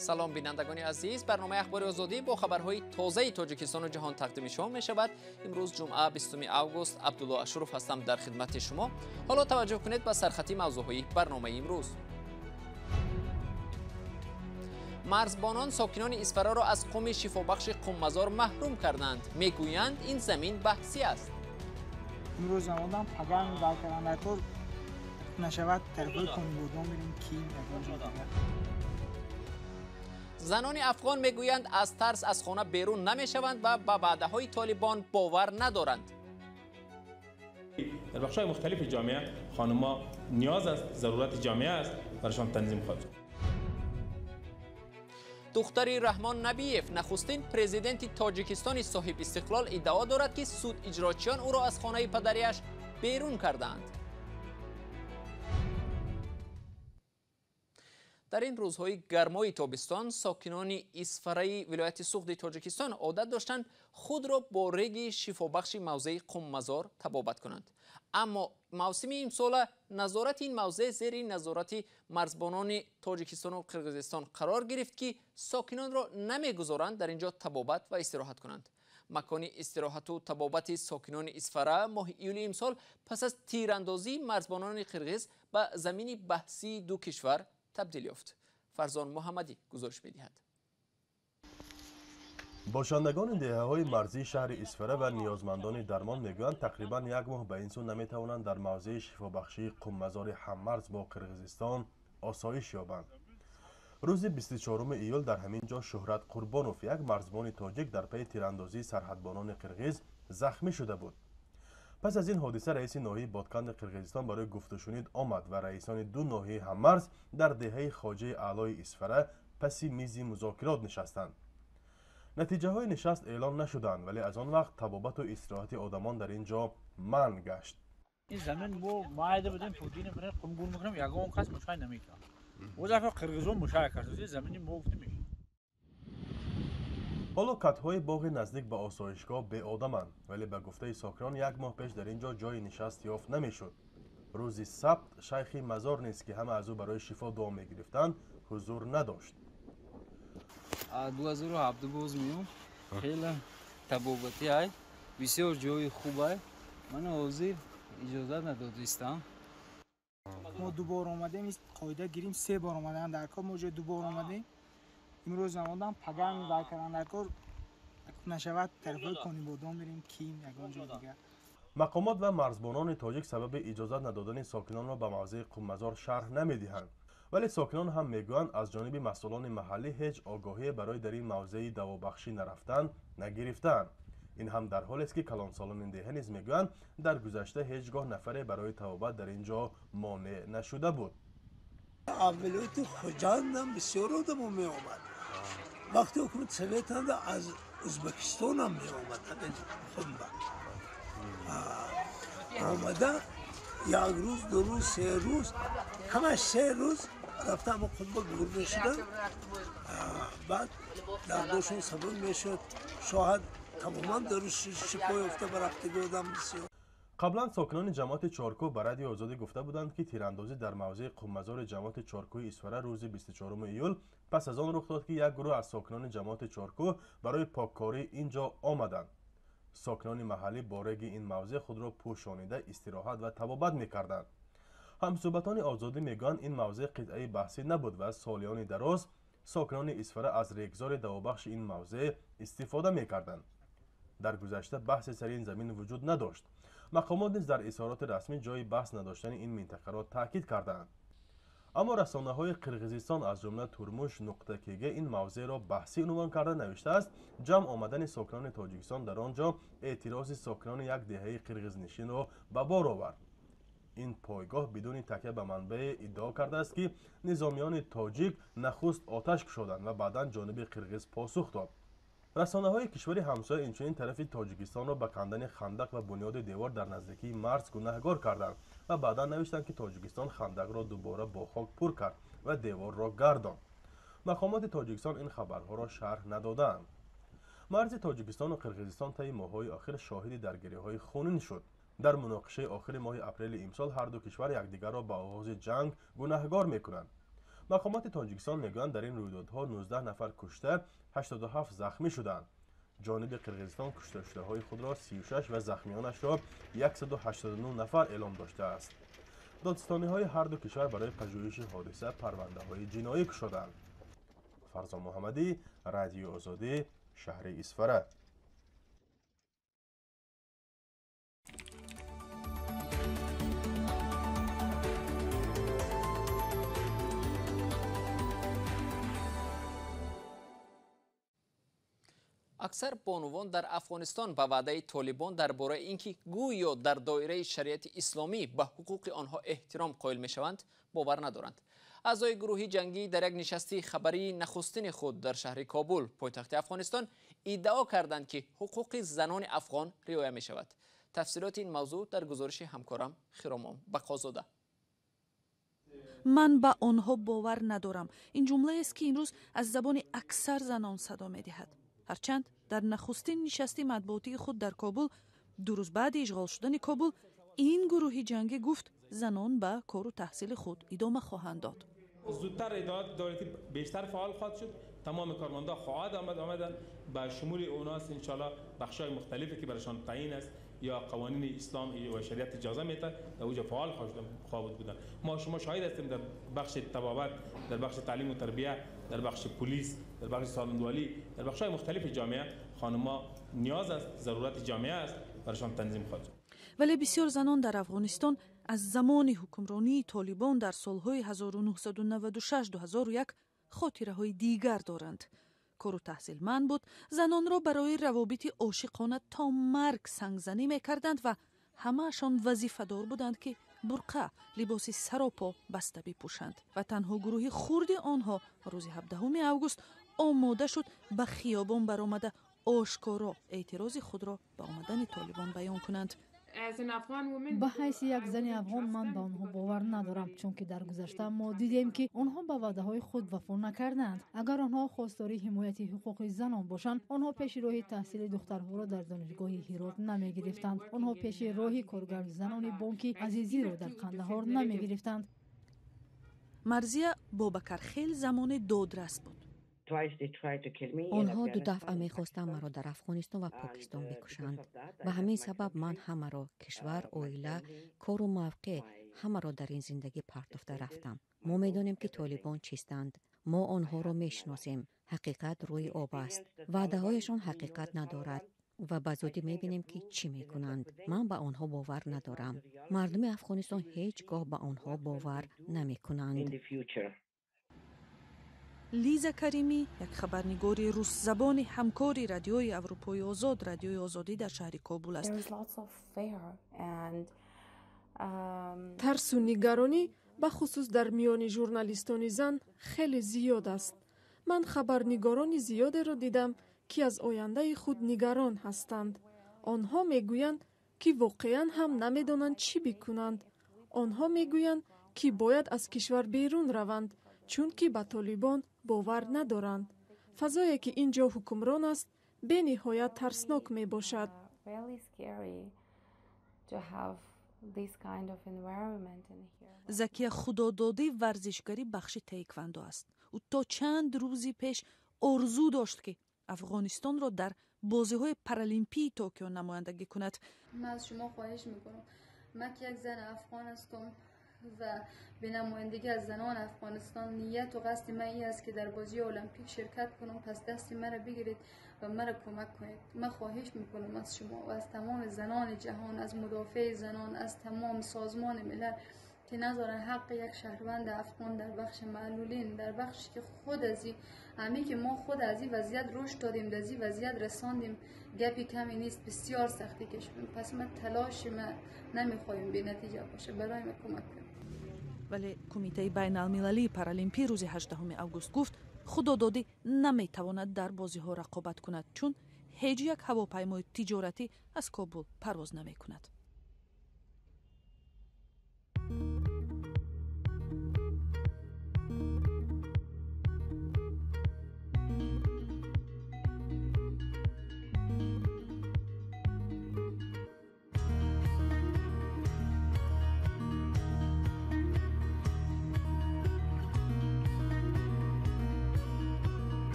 Салом бинандагони азиз, барномаи Ахбори Озодӣ бо хабарҳои тозаи Тоҷикистону ҷаҳон тақдими шумо мешавад. Имрӯз ҷумъа 20 август, Абдулло Ашуров ҳастам дар хидмати шумо. Ҳоло таваҷҷӯҳ кунед ба сархати мавзӯъҳои барномаи имрӯз. Марзбонон сокинони Исфараро аз қуми шифобахши Қуммазор маҳрум карданд. Мегӯянд, ин замин баҳсӣ аст. Имрӯз омадам, паган баркарандакор нашавад, тарафҳои Конибодом мерем, ки ягон ҷо дигар. Занони афғон мегӯянд, аз тарс аз хона берун намешаванд ва ба ваъдаҳои Толибон бовар надоранд. Дар бахшҳои мухталифи ҷомеа хонумҳо ниёз аст, зарурати ҷомеа аст, барашон танзим хоҳад шуд. Духтари Раҳмон Набиев, нахустин президенти Тоҷикистони соҳибистиқлол, иддао дорад, ки судиҷрочиён ӯро аз хонаи падарияш берун кардаанд. Дар ин рӯзҳои гармои тобистон сокинони Исфараи вилояти Суғди Тоҷикистон одат доштанд худро бо реги шифобахши мавзеи Қуммазор табобат кунанд. Аммо мавсими имсола назорати ин мавзеъ зери назорати марзбонони Тоҷикистону Қирғизистон қарор гирифт, ки сокинонро намегузоранд дар ин ҷо табобат ва истироҳат кунанд. Макони истироҳату табобати сокинони Исфара моҳи июли имсол пас аз тирандозии марзбонони қирғиз ба замини баҳсии ду кишвар табдил ёфт. Фарзон Муҳаммадӣ гузориш медиҳад. Бошандагони деҳаҳои марзии шаҳри Исфара ва ниёзмандони дармон мегӯянд, тақрибан як моҳ ба ин сӯ наметавонанд дар мавзеи шифобахшии Қуммазори ҳаммарз бо Қирғизистон осоиш ёбанд. Рӯзи 24 июл дар ҳамин ҷо Шуҳрат Қурбонов, як марзбони тоҷик, дар пайи тирандозии сарҳадбонони қирғиз захмӣ шуда буд. Пас аз ин ҳодиса раиси ноҳияи Бодканди Қирғизистон барои гуфтушунид омад ва раисони ду ноҳияи ҳаммарз дар деҳаи Хоҷаи Аълои Исфара паси мизи музокирот нишастанд. Натиҷаҳои нишаст эълон нашуданд, вале аз он вақт табобату истироҳати одамон дар ин ҷо манъ гашт. Ин замин мо майда будем, пудина будем, қумгул мекунем, ягон кас мушай намекард. О дафъа қирғизон мушай кард, ин замини мо гуфтем. Ҳоло катҳои боғи наздик ба осоишгоҳ беодаманд, вале ба гуфтаи сокинон як моҳ пеш дар ин ҷо ҷойи нишаст ёфт намешуд. Рӯзи сабт шайхи мазор низ, ки ҳама аз ӯ барои шифо дуо мегирифтанд, ҳузур надошт. 2017 боз меом, хеле табобатӣ ай, бисёр ҷои хуб ай. Ман ҳозир иҷозат надодистам. Мо ду бор омадем, қоида гирим, се бор омадан дар кор, мо ҷо ду бор омадем. Имрӯз омадам, паган баркарандакор нашавад, тарафҳои Конибодом мерем, ки ягон ҷо дигар. Мақомот ва марзбонони тоҷик сабаби иҷозат надодани сокинонро ба мавзеи Қуммазор шарҳ намедиҳанд, вале сокинон ҳам мегӯянд, аз ҷониби масъулони маҳаллӣ ҳеҷ огоҳие барои дар ин мавзеи давобахшӣ нарафтан нагирифтаанд. Ин ҳам дар ҳолест, ки калонсолони деҳа низ мегӯянд, дар гузашта ҳеҷ гоҳ нафаре барои табобат дар ин ҷо монеъ нашуда буд. Вилояти Хуҷандам бисёр одамо меомад. Вақти ҳукумати Советанда аз Ӯзбекистонам меомад Хумба. Омада як рӯз, ду рӯз, се рӯз, камаш се рӯз рафта ама Хумба гур мешуданд. Баъд дардошон сабур мешуд, шояд тамоман дару шифо ёфта ба рафтаги одам бисёр. Қаблан сокинони ҷамоати Чоркӯҳ ба Радиои Озодӣ гуфта буданд, ки тирандозӣ дар мавзеи Қуммазори ҷамоати Чоркӯҳи Исфара рӯзи 24 июл пас аз он рух дод, ки як гурӯҳ аз сокинони ҷамоати Чоркӯҳ барои поккории ин ҷо омаданд. Сокинони маҳаллӣ бо реги ин мавзеъ худро пӯшонида истироҳат ва табобат мекарданд. Ҳамсӯҳбатони Озодӣ мегӯянд, ин мавзеъ қитъаи баҳсӣ набуд ва солиёни дароз сокинони Исфара аз регзори давобахши ин мавзеъ истифода мекарданд. Дар гузашта баҳси сари ин замин вуҷуд надошт. Мақомот низ дар изҳороти расмӣ ҷои баҳс надоштани ин минтақаро таъкид карданд. Аммо расонаҳои Қирғизистон, аз ҷумла Турмуш нуқта кг, ин мавзеъро баҳсӣ унвон карда навиштааст, ҷамъ омадани сокинони Тоҷикистон дар он ҷо эътирози сокинони як деҳаи қирғизнишинро ба бор овард. Ин пойгоҳ бидуни такя ба манбаъе иддао кардааст, ки низомиёни тоҷик нахуст оташ кушоданд ва баъдан ҷониби қирғиз посух дод. Расонаҳои кишвари ҳамсоя инчунин тарафи Тоҷикистонро ба кандани хандақ ва бунёди девор дар наздикии марз гунаҳгор карданд ва баъдан навиштанд, ки Тоҷикистон хандақро дубора бо хок пур кард ва деворро гардонд. Мақомоти Тоҷикистон ин хабарҳоро шарҳ надодаанд. Марзи Тоҷикистону Қирғизистон таи моҳҳои охир шоҳиди даргириҳои хунин шуд. Дар муноқишаи охири моҳи апрели имсол ҳар ду кишвар якдигарро ба оғози ҷанг гунаҳгор мекунанд. Мақомоти Тоҷикистон мегӯянд, дар ин рӯйдодҳо 19 нафар кушта, 87 захмӣ шуданд. Ҷониби Қирғизистон кушташудаҳои худро 36 ва захмиёнашро 189 нафар эълом доштааст. Додситониҳои ҳарду кишвар барои пажӯҳиши ҳодиса парвандаҳои ҷиноӣ кушоданд. Фарзон Муҳаммадӣ, Радиои Озодӣ, шаҳри Исфара. Аксар бонувон дар Афғонистон ба ваъдаи Толибон дар бораи ин ки гӯё дар доираи шариати исломӣ ба ҳуқуқи онҳо эҳтиром қоил мешаванд, бовар надоранд. Аъзои гурӯҳи ҷангӣ дар як нишасти хабарии нахустини худ дар шаҳри Кобул, пойтахти Афғонистон, иддао карданд, ки ҳуқуқи занони афғон риоя мешавад. Тафсилоти ин мавзӯъ дар гузориши ҳамкорам Хиромон Бақозода. Ман ба онҳо бовар надорам. Ин ҷумлаест, ки имрӯз аз забони аксар занон садо медиҳад. Ҳарчанд дар нахустин нишасти матбуотии худ дар Кобул, 2 рӯз баъди ишғол шудани Кобул, ин гурӯҳи ҷангӣ гуфт, занон ба кору таҳсили худ идома хоҳанд дод. Зудтар идораи давлатӣ бештар фаъол хоҳад шуд, тамоми кормандон хоҳад омаданд, ба шумули онҳост иншоаллоҳ бахшҳои мухталифе ки барашон таъин аст ё қавонини ислом ва шариат иҷоза медиҳад, дар онҷо фаъол хоҳад буданд. Мо шумо шоҳид ҳастем дар бахши табобат, дар бахши таълиму тарбия, дар бахши полис, дар бахши солимдуалӣ, дар бахшҳои мухталифи ҷомеа хонумҳо ниёз аст, зарурати ҷомеа аст, барашон танзим хоҳад шуд. Вале бисёр занон дар Афғонистон аз замони ҳукмронии Толибон дар солҳои 1996-2001 хотираҳои дигар доранд. Кору таҳсил манъ буд, занонро барои равобити ошиқона то марг сангзанӣ мекарданд ва ҳамаашон вазифадор буданд, ки бурқа, либоси саропо баста бипӯшанд. Ва танҳо гурӯҳи хурди онҳо рӯзи 17 август омода шуд ба хиёбон баромада ошкоро эътирози худро ба омадани Толибон баён кунанд. Ба ҳайси як зани афғон ман ба онҳо бовар надорам, чунки дар гузашта мо дидем, ки онҳо ба ваъдаҳои худ вафо накарданд. Агар онҳо хостори ҳимояти ҳуқуқи занон бошанд, онҳо пеши роҳи таҳсили духтарҳоро дар донишгоҳи Ҳирот намегирифтанд. Онҳо пеши роҳи коргари занони бонки Азизиро дар Қандаҳор намегирифтанд. Марзия Бобакархел замони додрас буд. Онҳо 2 дафъа мехостанд маро дар Афғонистон ва Покистон бикушанд. Ба ҳамин сабаб ман ҳамаро, кишвар, оила, кору мавқеъ, ҳамаро дар ин зиндагӣ партофта рафтам. Мо медонем, ки Толибон чистанд. Мо онҳоро мешиносем. Ҳақиқат рӯи об аст. Ваъдаҳояшон ҳақиқат надорад ва ба зудӣ мебинем, ки чӣ мекунанд. Ман ба онҳо бовар надорам. Мардуми Афғонистон ҳеҷ гоҳ ба онҳо бовар намекунанд. Лиза Каримӣ, як хабарнигори русзабони ҳамкори Радиои Аврупои Озод, Радиои Озодӣ дар шаҳри Кобул аст. Тарсу нигаронӣ бахусус дар миёни журналистони зан хеле зиёд аст. Ман хабарнигорони зиёдеро дидам, ки аз ояндаи худ нигарон ҳастанд. Онҳо мегӯянд, ки воқеан ҳам намедонанд чӣ бикунанд. Онҳо мегӯянд, ки бояд аз кишвар берун раванд, чунки ба Толибон бовар надоранд. Фазое, ки ин ҷо ҳукмрон аст, бениҳоят тарснок мебошад. Закия Худододӣ варзишгари бахши таеквандо аст. Ӯ то чанд рӯзи пеш орзу дошт, ки Афғонистонро дар бозиҳои Паралимпии Токио намояндагӣ кунад. Ман аз шумо хоҳиш мекунам, ман ки як зани афғон ҳастам ва به نمایندگی از زنان افغانستان نیت و قصد من این است که در بازی المپیک شرکت کنم، پس دست مرا بگیرید و مرا کمک کنید. من خواهش میکنم از شما و از تمام زنان جهان، از مدافع زنان، از تمام سازمان ملل که نذارن حق یک شهروند افغان در بخش معلولین، در بخشی که خود از همی که ما خود از این وضعیت رشد دادیم، در این وضعیت رساندیم، گپی کمی نیست، بسیار سختی کشیدیم. پس من تلاش ما نمیخوایم بی نتیجه باشه، برای ما کمک کنید. Вале Кумитаи байналмилалии паралимпӣ рӯзи 18 август гуфт, Худододӣ наметавонад дар бозиҳо рақобат кунад, чун ҳеҷ як ҳавопаймои тиҷоратӣ аз Кобул парвоз намекунад.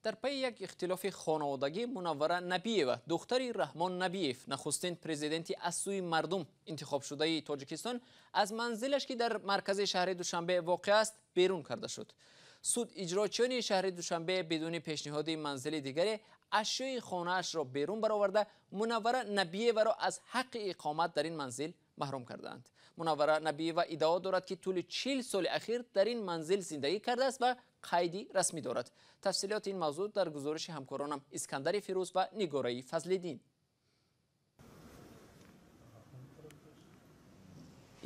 Дар пайи як ихтилофи хонаводагӣ Мунаввара Набиева, духтари Раҳмон Набиев, нахустин президенти аз сӯи мардум интихобшудаи Тоҷикистон, аз манзилаш, ки дар маркази шаҳри Душанбе воқеъ аст, берун карда шуд. Суд иҷрочиёни шаҳри Душанбе бидуни пешниҳоди манзили дигаре ашёи хонаашро берун бароварда, Мунаввара Набиеваро аз ҳаққи иқомат дар ин манзил маҳрум кардаанд. Мунаввара Набиева иддао дорад, ки тӯли 40 соли ахир дар ин манзил зиндагӣ кардааст ва қайди расмӣ дорад. Тафсилоти ин мавзӯъ дар гузориши ҳамкоронам Искандари Фирӯз ва Нигораи Фазлиддин.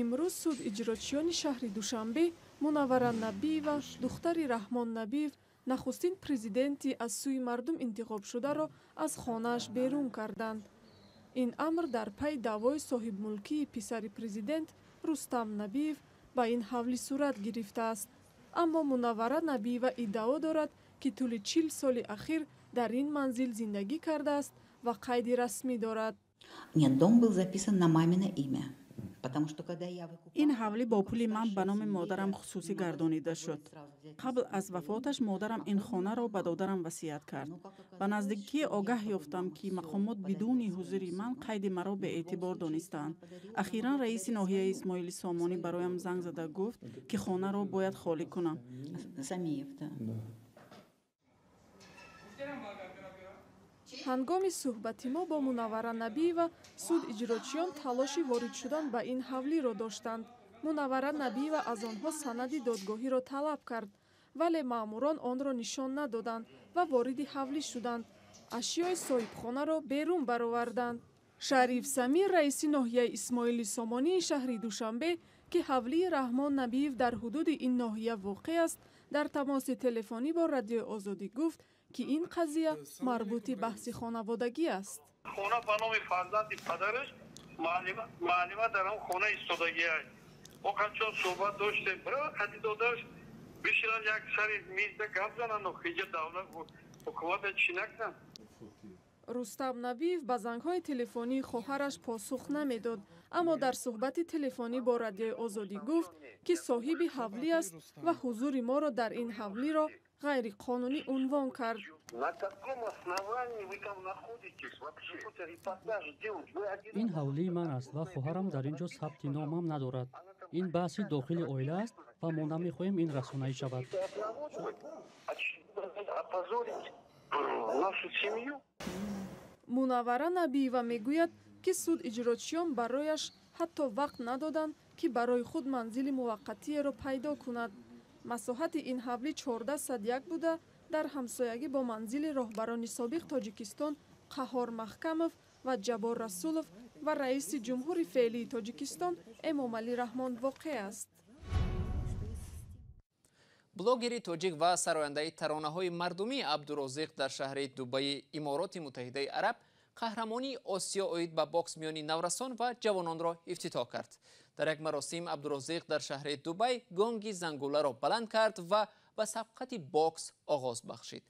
Имрӯз суд иҷрочиёни шаҳри Душанбе Мунаввара Набиева, духтари Раҳмон Набиев, нахустин президенти аз сӯи мардум интихобшударо аз хонааш берун карданд. Ин амр дар пайи даъвои соҳибмулкии писари президент Рустам Набиев ба ин ҳавлӣ сурат гирифтааст. Аммо Мунаввара Набиева иддао дорад, ки тӯли 40 соли ахир дар ин манзил зиндагӣ кардааст ва қайди расмӣ дорад. Нет, дом был записан на мамино имя. Ин ҳавлӣ бо пули ман ба номи модарам хусусӣ гардонида шуд. Қабл аз вафоташ модарам ин хонаро ба додарам васият кард. Ба наздикӣ огаҳ ёфтам, ки мақомот бидуни ҳузури ман қайди маро беэътибор донистаанд. Ахиран раиси ноҳияи Исмоили Сомонӣ бароям занг зада гуфт, ки хонаро бояд холӣ кунам. Ҳангоми суҳбати мо бо Мунаввара Набиева суд иҷрочиён талоши ворид шудан ба ин ҳавлиро доштанд. Мунаввара Набиева аз онҳо санади додгоҳиро талаб кард, вале маъмурон онро нишон надоданд ва вориди ҳавлӣ шуданд. Ашёи соҳибхонаро берун бароварданд. Шариф Самир, раиси ноҳияи Исмоили Сомонии шаҳри Душанбе, ки ҳавлии Раҳмон Набиев дар ҳудуди ин ноҳия воқеъ аст, дар тамоси телефонӣ бо Радиои Озодӣ гуфт, ки ин қазия марбути баҳси хонаводагӣ аст. Хона ба номи фарзанди падараш, муаллима дар он хона истодагиаст. Мо қанчон суҳбат доштем, қади додараш бишинанд, як сари мизда гап зананд, ҳиҷа давлат ҳукумата чӣ накунанд. Рустам Набиев ба зангҳои телефонии хоҳараш посух намедод, аммо дар суҳбати телефонӣ бо Радиои Озодӣ гуфт, ки соҳиби ҳавлӣ аст ва ҳузури моро дар ин ҳавлиро ғайриқонунӣ унвон кард. Ин ҳавлии ман аст ва хоҳарам дар ин ҷо сабти номам надорад. Ин баҳси дохили оила аст ва мо намехоҳем ин расонаӣ шавад. Мунаввара Набиева мегӯяд, ки суд иҷрочиён барояш ҳатто вақт надоданд, ки барои худ манзили муваққатиеро пайдо кунад. Масоҳати ин ҳавлӣ 1401 буда, дар ҳамсоягӣ бо манзили роҳбарони собиқ Тоҷикистон Қаҳор Маҳкамов ва Ҷаббор Расулов ва раиси ҷумҳури феълии Тоҷикистон Эмомалӣ Раҳмон воқеъ аст. Блогери тоҷик ва сарояндаи таронаҳои мардумӣ Абдурозиқ дар шаҳри Дубайи Имороти Муттаҳидаи Араб қаҳрамонии Осиё оид ба бокс миёни наврасон ва ҷавононро ифтитоҳ кард. Дар як маросим Абдурозиқ дар шаҳри Дубай гонги зангуларо баланд кард ва ба сабқати бокс оғоз бахшид.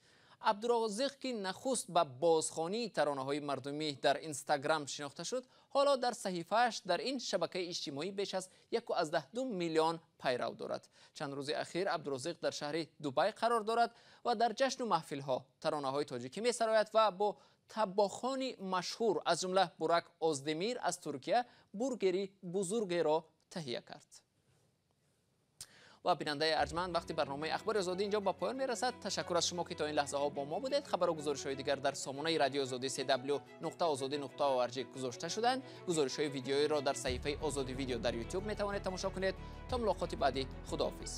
Абдурозиқ, ки нахуст ба бозхонии таронаҳои мардумӣ дар Инстаграм шинохта шуд, ҳоло дар саҳифааш дар ин шабакаи иҷтимоӣ беш аз 1,2 миллион пайрав дорад. Чанд рӯзи ахир Абдурозиқ дар шаҳри Дубай қарор дорад ва дар ҷашну маҳфилҳо таронаҳои тоҷикӣ месарояд ва бо таббохони машҳур, аз ҷумла Бурак Оздемир аз Туркия, бургери бузургеро таҳия кард. Ва бинандаи арҷманд, вақти барномаи Ахбори Озодӣ инҷо ба поён мерасад. Ташаккур аз шумо, ки то ин лаҳзаҳо бо мо будед. Хабару гузоришҳои дигар дар сомонаи Радиои Озодӣ cw.ozodi.org гузошта шуданд. Гузоришҳои видеоиро дар саҳифаи Озодӣ Видео дар YouTube метавонед тамошо кунед. То мулоқоти баъдӣ, худоҳофиз.